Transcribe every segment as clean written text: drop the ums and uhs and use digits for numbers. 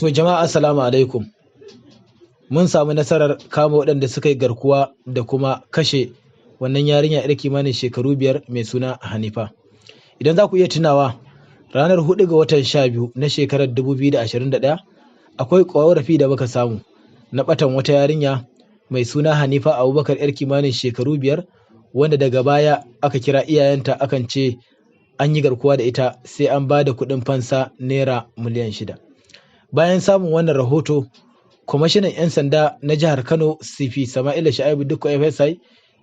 To jama'a, assalamu alaikum. Mun samu nasarar kama waɗanda suka yi garkuwa da kuma kashe wannan yarinya 'yar kimanin shekaru 5 mai suna Hanifa. Idan za ku iya tunawa, ranar 4 ga watan 12 na shekarar 2021 akwai ƙorafi da muka samu na ɓatan wata yarinya mai suna Hanifa Abubakar 'yar kimanin shekaru 5, wanda daga baya aka kira iyayenta akan ce an yi garkuwa da ita, sai an ba da kuɗin fansa naira miliyan 6. Bayan samun wannan rahoto, kwamishinan 'yan sanda na jihar Kano, CP Sama'ila Sha'ibu Dikko FSI,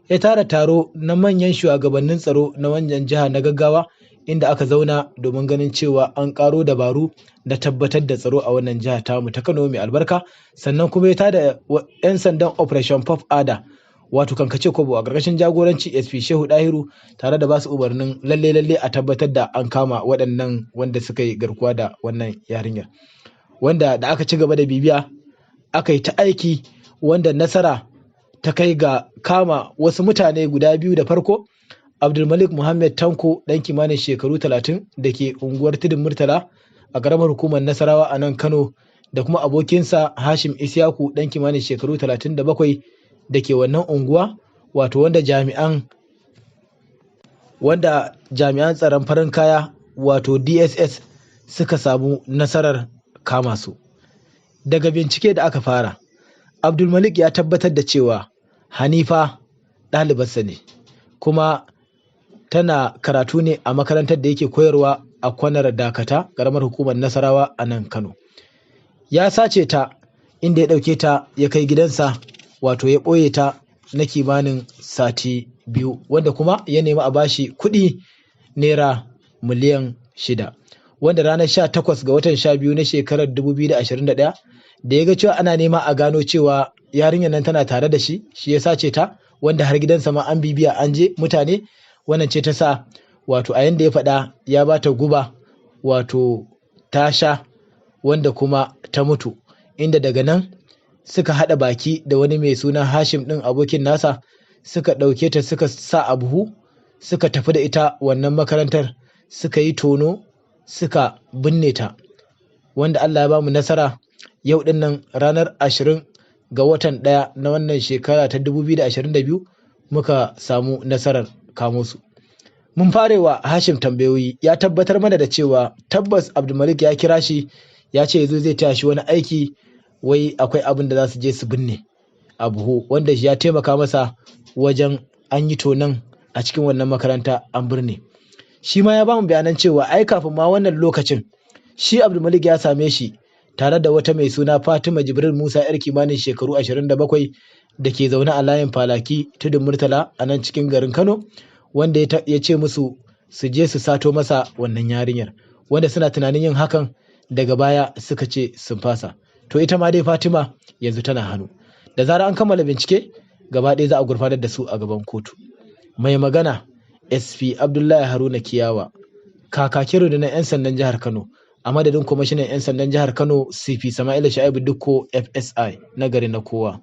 ya tara taro na manyan shugabannin tsaro na wannan jiha na gaggawa, inda aka zauna domin ganin cewa an karo dabaru na tabbatar da tsaro a wannan jiha tamu ta Kano mai albarka. Sannan kuma ya tada 'yan sandan Operation Puff Adder, wato kankace kobo, a ƙarƙashin jagoranci SP Shehu Dahiru, tare da basu umarnin lalle lalle a tabbatar da an kama waɗannan wanda suka yi garkuwa da wannan yarinyar. Wanda da aka ci gaba da bibiya, aka yi ta aiki, wanda nasara ta kai ga kama wasu mutane guda biyu. Da farko, Abdulmalik Muhammad Tanko, ɗan kimanin shekaru 30, da ke unguwar Tudun Murtala a ƙaramar hukumar Nasarawa a nan Kano, da kuma abokinsa Hashim Isyaku, ɗan kimanin shekaru 37, da ke wannan unguwa, wato wanda jami'an tsaron farin kaya, wato DSS, suka samu nasarar kama su. Daga bincike da aka fara, Abdulmalik ya tabbatar da cewa Hanifa ɗalibarsa ne, kuma tana karatu ne a makarantar da yake koyarwa a Kwanar Dakata, ƙaramar hukumar Nasarawa a nan Kano. Ya sace ta, inda ya ɗauke ta ya kai gidansa, wato ya ɓoye ta na kimanin sati 2, wanda kuma ya nemi a bashi kuɗi naira miliyan 6, wanda ranar 18 ga watan 12 na shekarar 2021, da ya ga cewa ana nema a gano cewa yarinyar nan tana tare da shi, shi ya sace ta, wanda har gidansa ma an bibiya an je mutane, wannan ce ta sa, wato a yanda ya faɗa, ya ba ta guba, wato ta sha, wanda kuma ta mutu, inda daga nan suka haɗa baki da wani mai suna Hashim ɗin, abokin nasa, suka ɗauke ta suka sa a buhu suka tafi da ita wannan makarantar, suka yi tono suka binne ta. Wanda Allah ya bamu nasara, yau ɗin nan ranar 20 ga watan 1 na wannan shekara ta 2022 muka samu nasarar kamo su. Mun farewa Hashim tambayoyi, ya tabbatar mana da cewa tabbas Abdulmalik ya kira shi, ya ce yazo zai taya shi wani aiki, wai akwai abin da za su je su binne a buhu, wanda ya taimaka masa wajen an yi tonon a cikin wannan makaranta an birne. Shi ma ya bamu bayanan cewa ai kafin ma wannan lokacin, shi Abdulmalik ya same shi tare da wata mai suna Fatima Jibril Musa, yar kimanin shekaru 27, da ke zaune a layin Falaki, Tudun Murtala, a nan cikin garin Kano, wanda ya ce musu su je su sato masa wannan yarinyar, wanda suna tunanin yin hakan, daga baya suka ce sun fasa. To ita ma dai Fatima yanzu tana hannu. Da zarar an kammala bincike gaba ɗaya, za a gurfanar da su a gaban kotu. Mai magana, SP Abdullahi Haruna Kiyawa, kakakin rundunar 'yan sandan jihar Kano, a madadin kwamishinan 'yan sandan jihar Kano, CP Sama'ila Sha'ibu Dikko FSI, na gari na kowa.